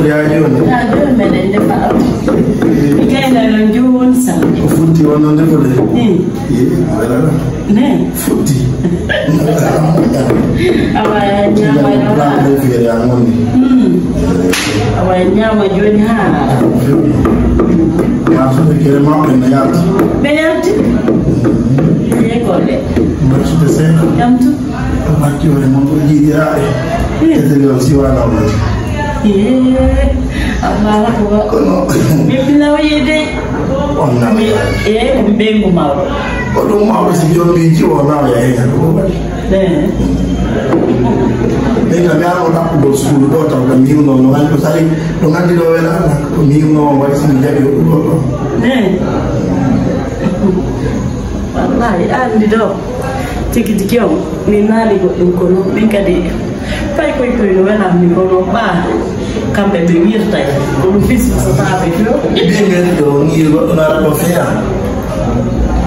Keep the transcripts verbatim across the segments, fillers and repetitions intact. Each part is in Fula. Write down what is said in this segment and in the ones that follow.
Yaa jooni. Yaa jooni meɗen ndefa ɗo. Mi gayna yo jooni sa. Ko futti wonno ndefude? Eh. Eh, wala. Ne. Futti. Awa, ñaama yo. Plan ko feere a ngoni. Hmm. Awa, ñaama jooni ha. Yaa futti kere ma ɓe na yalta. Ɓe yalti. Ye ko de. Mbaɗi suɓe seeɗa. Jam tu. Makki o e mon ɗo jiiɗiraaɓe. Hmm. Eteri on siwanaama. Ee, Allahu akbar. Kono min mi nawye de. On nawya. Ee, ko ɓeyngu mawɗo. Ko ɗum mawɗo si joom min jiwo nawya e ñande ko waɗi. Ee. Min kam mi arno ɗaɓɓugol suudu ɗo taw kam mi yiwno no nganndi ko sari, no nganndi ɗo wela ko mi yiwno on waɗi si mi jaɓi o ɗum ɗo ɗo. Ee. Wallahi, a anndi ɗo. Tigi tigi on, min naali goɗɗum kono, min kadi, pay koy koy no welam mi kono, ɓa, kamɓe ɓe wirtay, ko ɗum fisi so taaɓe fio. Ɓe ngari ɗo, ngiri goɗɗo nara ko feya.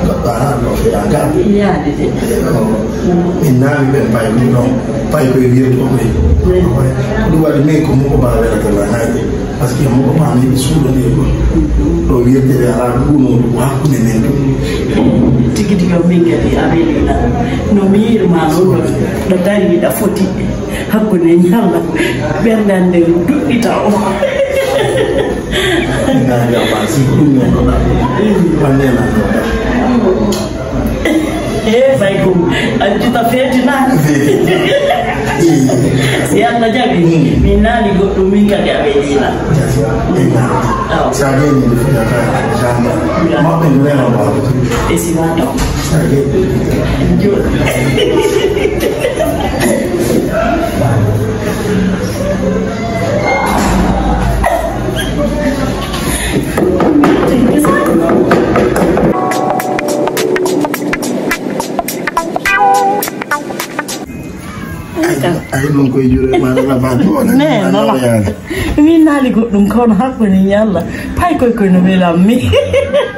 Goɗɗo ara ko feya, ga. Yaade de. Min naali ɓe pay ɗum ɗon, pay koy wirto ɓe. Ɗum waɗi min ko muko ba wela ko la naali. Parce que mo ko paami suuɗo nde ko ɗo wiyetee alaa ɗum ɗo ko hakkunde men ɗum. Tigi tigi o min kadi a welina. No mi yirma noon ɗo dari ɗa foti. Hakkunde ñalla ɓernde nde duɗɗita o. Ina jama si ɗum men ɗo ɗa. Ɓannde na ɗo ɗa. Eh, fay ko a juta feeti na. Si Allah jaɓi, min naali goɗɗum min kadi a welina. Awa. Sa ƴeewi mi fiyata janga. Maɓɓe nena ba. E si wa ɗo. Sa ƴeewi. Jo. Ay, ay, non koye juuɗe ma, Rafa, ko wona? Ne, non, non. Min naali goɗɗum, kono hakkunde ñalla. Pay koy koy no welam mi.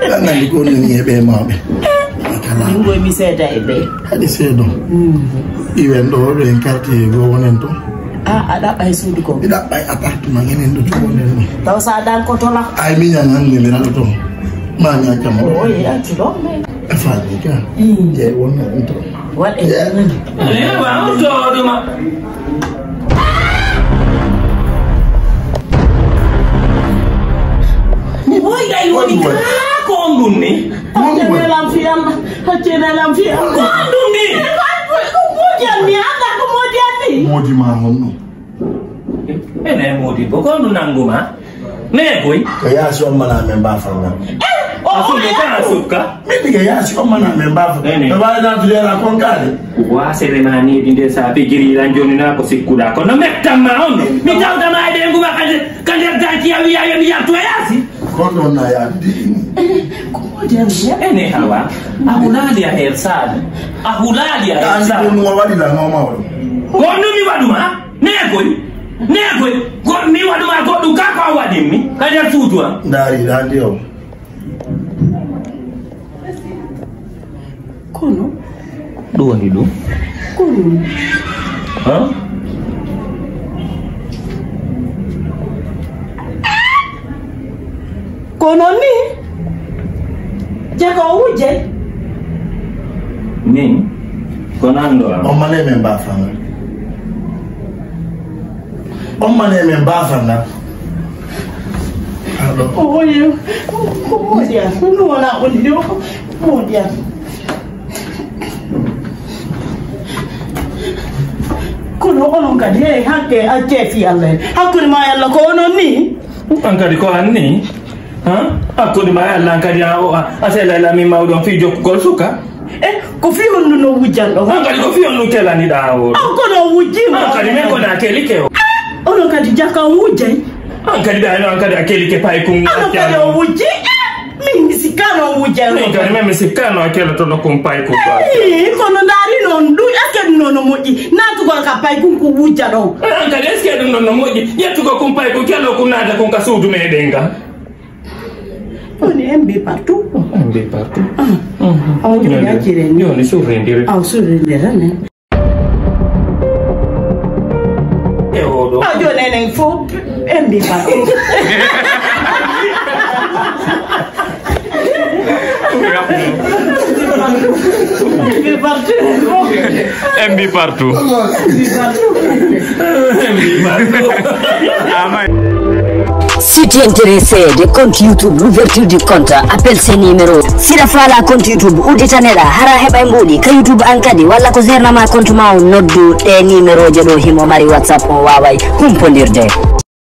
Lan naali ko woni e ɓe mawɓe. Min ngoy mi seeda e ɓe. Haɗi seedo. Mm. Iwen ɗo, ɗo en quartier, go wonen to. A, a ɗaɓɓay suudu ko? Mi ɗaɓɓay appartement, enen ɗo to wonen ɗo. Taw sa dan ko tola? Ay, mi ñan hande mi raɗo to. Ma mi accamo. O, e accu ɗo, mais. E faami ka. Mm. Jeey wonno ɗum to. Waɗe. Ewa, on to ɗuma. Boy, ay woni ka ko on ɗum ni? Haccene lam fiyam, haccene lam fiyam. Ko on ɗum ni? Ko moodi an mi anda ko moodi an ni. Moodi ma honno? Ene moodi bo ko on ɗum nanguma? Ne boy. Ko yaasi on mana men ba fanga. Eh, o, a sunno ka sukka. Min ɗiga yaasi on mana men ba fanga. Ne, ne. Ɓe mbawi natude era kon kaade. Wasere ma neɗi nde sa pigiri lan joni na ko sikkuɗa kono mettan ma on mi tawda ma e ɓe nguma kade ka nder danki a wiya yo mi yaltu a yaasi. Kon ɗon na yaade de ini. Ko moodi an mi ene hawa a hulaali a her saade a hulaali a her saade. Ɗum mo waɗi la no mawɗo. Ko ɗum mi waɗuma ne koy ne koy. Ko mi waɗuma goɗɗum ka ko a waɗimmi ka nder suudu am. Ndaari ɗa ndi o. Kono ɗum woni ɗum. Kono ha? Kono ni jaka o wujjay. Min kono anndo am. On mane men ba fanga. On mane men ba fanga. Pardon. Oyo. Moodi an ɗum wona on ɗo. Moodi an. Kono onon kadi e hakke accee fi Allah en hakkunde ma e Allah ko onon ni. An kadi ko an ni. Ha? Hakkunde ma e Allah an kadi a o a sela la min mawɗon fi jokkugol suka. E ko fi on ɗum no wujjan ɗo? An kadi ko fi on ɗum kelaniɗa o? An kono o wujji mo. An kadi men kono a kelike o. Onon kadi jaka on wujjay. An kadi ɓe ayno an kadi a kelike paykun. Ano kadi o wujji. Min mi sikkano o wujjano. Min kadi min mi sikkano a kelato no kun payku. Kono ndaari noon ɗum est ce que ɗum noon no moƴƴi naatugol ka paykun ko wujja ɗon? An kadi est ce que ɗum noon no moƴƴi ƴettugol kun paykun kello kun naata kun ka suudu meɗen nga? On est un peu partout. Un peu partout. On joni accire ni. Joni surrindiri. Aw surrindira ne. E oɗo. A joni enen fof Ɓe mbi partout. Mbi partout. Si tu es intéressé de compte YouTube, l'ouverture du compte, appelle ces numéros. Si la fala compte YouTube, ou détanera, hara heɓa mbuɗi ka YouTube an kadi, walla ko zernama compte ma on, noddu ɗe numéro je ɗo, himo mari WhatsApp, on waway humpondirde.